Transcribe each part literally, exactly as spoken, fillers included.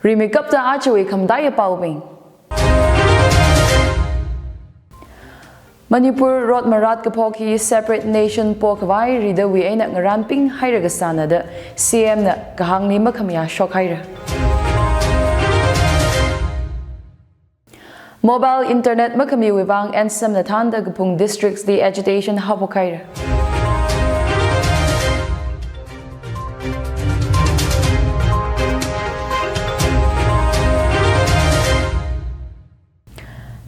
Rimeikapta ajawui khamataiya paobing. Manipur rot marat kaphok hi separate nation pokhavai ridawui eina ngaranping haira kasāna da C M na kahāngli makhamayā shokhaira. Mobile internet makhamiwui vang N S M na thānda kaphung districts li agitation haophokhaira.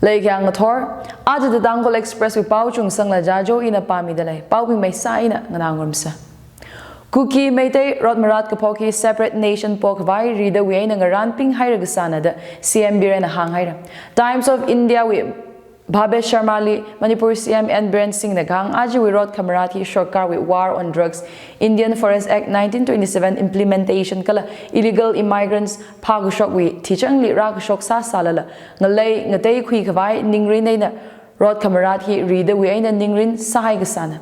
Leikhyang ngathor, aja The Tangkhul Express wui pao chungsangla Jajo ina pāmida lei, paobing maisa ina nganāngarumsa. Kuki Meitei rot marat kaphok hi separate nation pokhavai ridawui eina ngaranping haira kasāna da C M Biren na hānghaira. Times of India wui Bhabesh Sharma li Manipur C M N Biren Singh na kahāng ajawui rot khamarat hi sorkarwui War on Drugs, Indian Forest Act nineteen twenty-seven implementation kala illegal immigrants phākashokwui thichangli rākashok sāsālala ngalei ngateikhui khavai ningrin eina rot khamarat hi ridawui eina ningrin sāhai kasāna.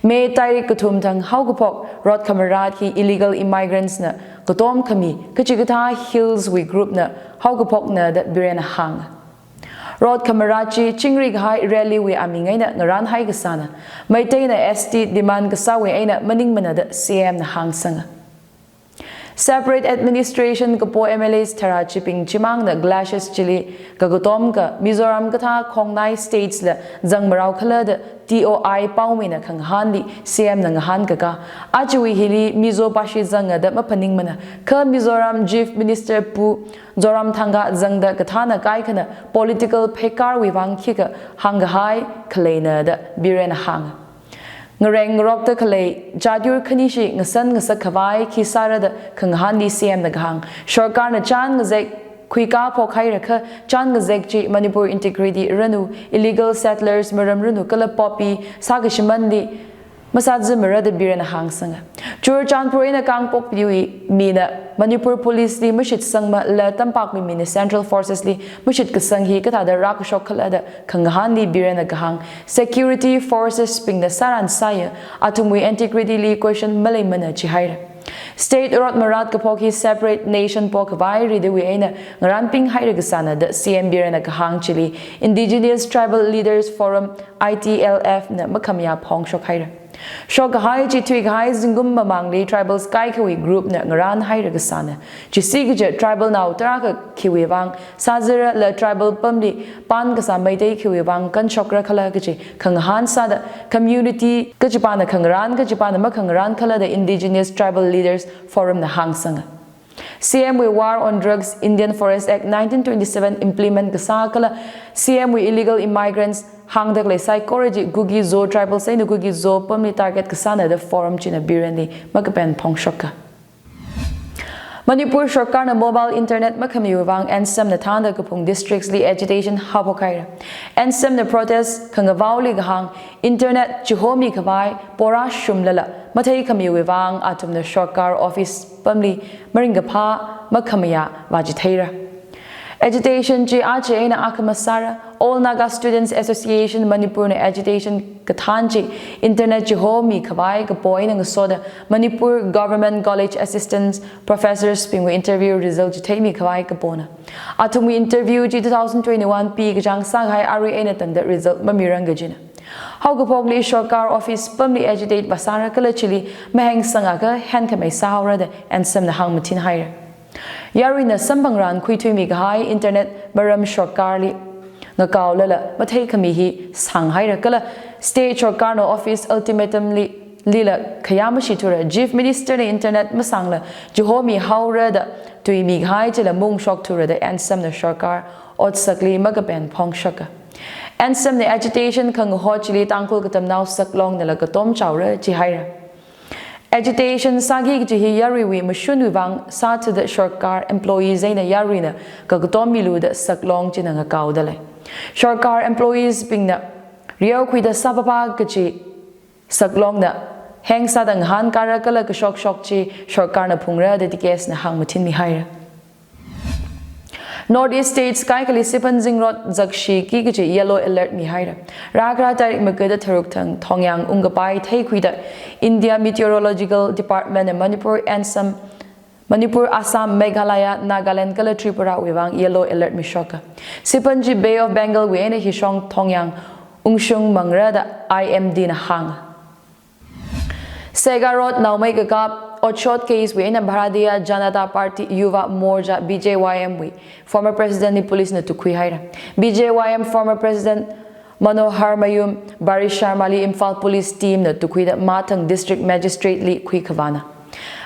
May tarik kathum thang haokaphok rot khamarat hi illegal immigrants na katom khami kachikathā hills wui group na haokaphokna da Biren na hānga. Rot khamarat chi chingri kahai rally wui aming eina ngaranhai kasāna. Meiteina S T demand kasāwui eina maningmana da C M na hāngsanga. Separate administration kapo M L As tharā chibing chimangna glaciers chili kakatom ka Mizoram kathā khongnai states la zangmarao khala da T O I paomina khangahānli C M na ngahānkaka. Ajawui hili Mizo pashi zanga da maphaningmana. Kha Mizoram Chief Minister Pu Zoramthanga zangda kathāna kaikhana political pheikarwui vang khikha hāngkahai khaleina da Biren na hānga. Ngareng ngarokta khalei jat yur khanishi ngasan ngasak khavai khi sāra da khangahānli C M na kahāng. Sorkarna chān ngazek khuikā phokhaira kha chān ngazek chi Manipur integrity ranu, illegal settlers maram ranu kala poppy sākashimanli masāzimara da Biren na hāngsanga. Churachandpur eina Kangpokpiwui mina Manipur Police li mashitsangmala Tampakwui mina Central Forces li mashitkasang hi kathāda rākashok khala da khangahānli Biren na kahāng. Security forces bingna sāran sāya, athumwui integrity li question maleimana chihaira. State rot marat kaphok hi separate nation pokhavai ridawui eina ngaranping haira kasāna da C M Biren na kahāng chili Indigenous Tribal Leaders Forum, I T L F na makhamayā phongshok haira. Shokkahai chi thuikahai zingkum mamangli tribals kaikhawui group na ngaranhaira kasāna. Chi sikaja tribal nao tarākha khiwui vang sāzirala tribal pamli pan kasā Meitei khiwui vang kanshokra khala kachi khangahān sāda community kachipāna khangaran kachipāna makhangaran khala da Indigenous Tribal Leaders Forum na hāngsanga. C M wui War on Drugs, Indian Forest Act nineteen twenty-seven implement kasā kala C M wui illegal immigrants hāngda khalei saikora chi Kuki-Zo tribals eina Kuki-Zo pamli target kasāna da forum china Birenli makapen phongshoka. Manipur sorkarna mobile internet makhamiwui vang N S M na thānda kaphung districts li agitation haophokhaira. N S M na protest khangavaoli kahāng internet chihomi khavai pora shumlala matheikhamiwui vang athumna sorkar office pamli maringkaphā makhamayā vāchitheira. Agitation chi aja eina akhama sāra. All Naga Students Association Manipur na agitation kathān chi internet chihomi khavai kapo eina ngasoda Manipur Government College Assistant Professors bingwui interview result chitheimi khavai kapona. Athumwui interview chi two thousand twenty-one pi kachāng sākahai arui eina tangda result mamirang kajina. Haokaphokli sorkar office pamli agitate vāsāra kala chili mahengsangakha henkhamei sāhaora da N S M na hāngmathinhaira. Yaruina samphangran khuithuimi kahai internet maram sorkarli ngakaolala matheikhami hi sānghaira kala state sorkarna office ultimatum li lila khayā mashithura, Chief Minister na internet masāngla chihomi haora da tuimi kahai chila mungshokthura da N S M na sorkar otsakli makapen phongshoka. N S M na agitation khangahot chili Tangkhul katamnao saklongnala katom chaora chihaira. Agitation sāki kachi hi yaruiwui mashunwui vang sāthuda sorkar employees eina yaruina kakatomilu da saklong china ngakaoda lei. Sorkar employees bingna riaokhuida sāpapa kachi saklongna hengsāda ngahānkara kala kashokshok chi sorkarna phungra da T K S na hāngmathinmihaira. North East States kaikhali siphan zingrot zakshiki kachi yellow alert mihaira. Rākhara tarik makada tharuk thang thongyang ungkapai theikhuida India Meteorological Department na Manipur N S M Manipur, Assam, Meghalaya, Nagaland kala Tripura wui vang yellow alert mishoka. Siphan chi Bay of Bengal wui eina hishong thongyang ungshung mangra da I M D na hānga. Sega Road naomei kakap otshot case wui eina Bharatiya Janata Party Yuva Morcha, B J Y M wui former president li police na tukhui haira. B J Y M former president Manoharmayum Barish Sharma li Imphal police team na tukhuida Mathang district magistrate li khuikhavana.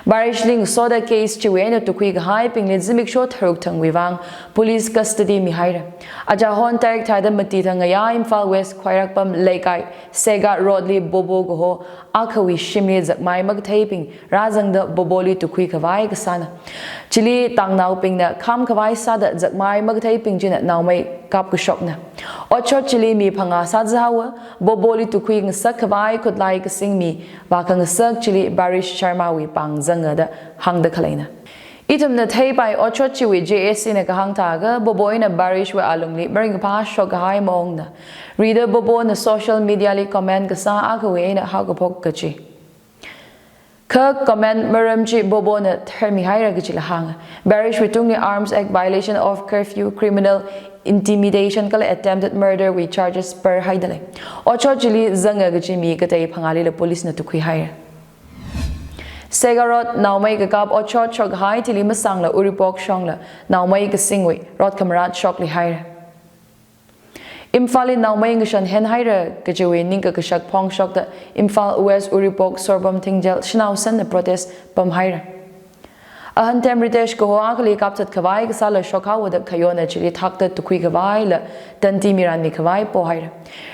Barish li ngasoda case chiwui eina tukhui kahaibingli zimiksho tharuk thangwui vang police custody mihaira. Achahon tarik thāda mati thang ngayā Imphal West Khwairakpam Leikai Sega Road li Bobo kaho akhawui shimli zakmai makatheibing rāzangda Bobo li tukhui khavai kasāna. Chili tangnaobingna kham khavai sāda zakmai makatheibing china naomei kapkashokna. Otshot chili mi phangā sāzahaowa, Bobo li tukhui ngasak khavai khutlai kasing mi vākhangasak chili Barish Sharma wui pāng zanga da hāngda khaleina. Ithumna theipai otshot chiwui J A C na kahāng thākha Bobo eina Barish wui alungli maringkaphā shok kahai maongna. Rida Bobo na social media li comment kasā akhawui eina haokaphok kachi. Kha comment maram chi Bobo na tharmihaira kachila hānga. Barish wui tungli Arms Act violation of curfew, criminal intimidation kala attempted murder wui charges parhaida lei. Otshot chili zanga kachi mi katei phangālila police na tukhuihaira. Sega Road naomei kakap otshot shokhai thili masangla Uripok shongla naomei kasingwui road khamarat shoklihaira. Imphal li naomei ngashan henhaira kachiwui ningkakashak phongshokda Imphal West Uripok Sorbom Thingjel shanao sanna protest pamhaira. Ahanthem Ritesh kaho akhali kapthat khavai kasāla shokhaowa da khayona chili thakta tukhui khavaila tanti miranmi khavai pohaira.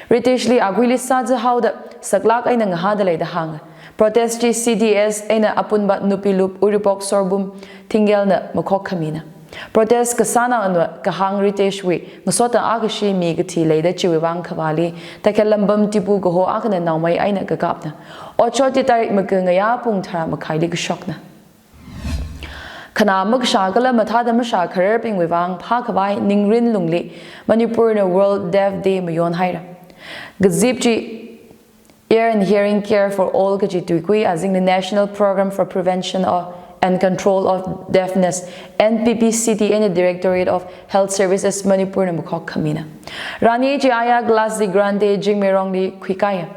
Ritesh li akhuili sāzahaoda saklak eina ngahāda leida hānga. Protest chi C D S eina apunba Nupilup Uripok Sorbom Thingjel na makhok khamina. Protest kasānaona kahāng Ritesh wui ngasota akhashi mi kathi leida chiwui vang khavāli Takhelambam Tipu kaho akhana naomei eina kakapna. Otshot chi tarik maka ngayā pung tharā makhaili kashokna. Khanā makashā kala mathāda mashā khararbingwui vang phākhavai ningrin lungli Manipur na World Deaf Day mayonhaira. Kazip chi Ear and Hearing Care for All kachi tuikui azingli National Program for Prevention of and Control of Deafness, N P P C D eina Directorate of Health Services Manipur na makhok khamina. Rani chi aya Glass de Grande Jingmeirong li khuikaiya.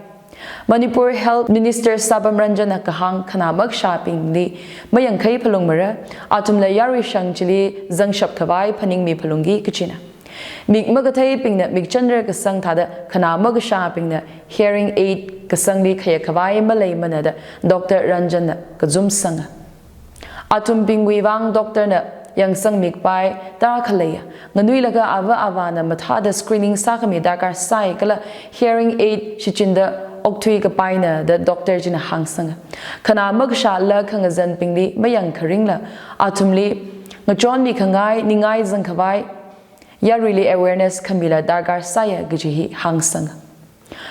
Manipur Health Minister Sabam Ranjan na kahāng khanā makashābingli mayangkhai phalungmara, athumla yarui shang chili zangshap khavai phaningmi phalungki kachina. Mik makatheibingna mikchanra kasang thāda khanā makashābingna hearing aid kasangli khayā khavai maleimana da Doctor Ranjan na kazum sanga. Athumbingwui vang doctor na yangsangmi kapai tarākha leiya. Nganuilaga ava avāna mathāda screening sākhami darkar sai kala hearing aid shichinda okthui kapaina da doctor china hāngsanga. Khanā makashāla khangazanbingli mayang kharingla athumli ngachonmi khangai ningai zangkhavai yaruili awareness khamila darkar sāya kaji hi hāngsanga.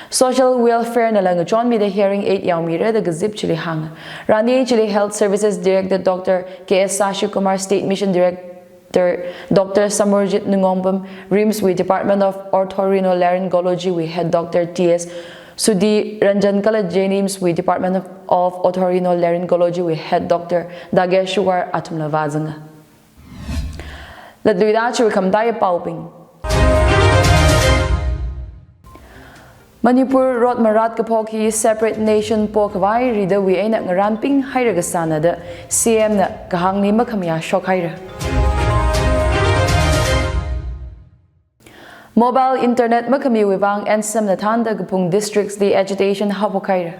Social Welfare nala ngachonmida hearing aid yaomira da kazip chili hānga. Rani chili Health Services Director Doctor K S Shashi Kumar, State Mission Director Doctor Samarjit Nungongbam, RIMS wui Department of Otorhinolaryngology wui Head Doctor T S Sudhi Ranjan kala JNIMS wui Department of, of Otorhinolaryngology wui Head Doctor Dageshwar athumla vāzanga. Latluida chiwui khamataiya paobing. Manipur road marat kaphok hi separate nation pokhavai ridawui eina ngaranpinghaira kasāna da C M na kahāngli makhamayā shokhaira. Mobile internet makhamiwui vang N S M na thānda kaphung districts li agitation haophokhaira.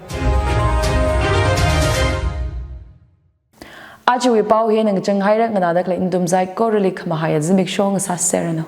Ajawui pao hi eina ngachanghaira, nganāda khalei nathum saikorali khamahaiya zimiksho ngasāserranu.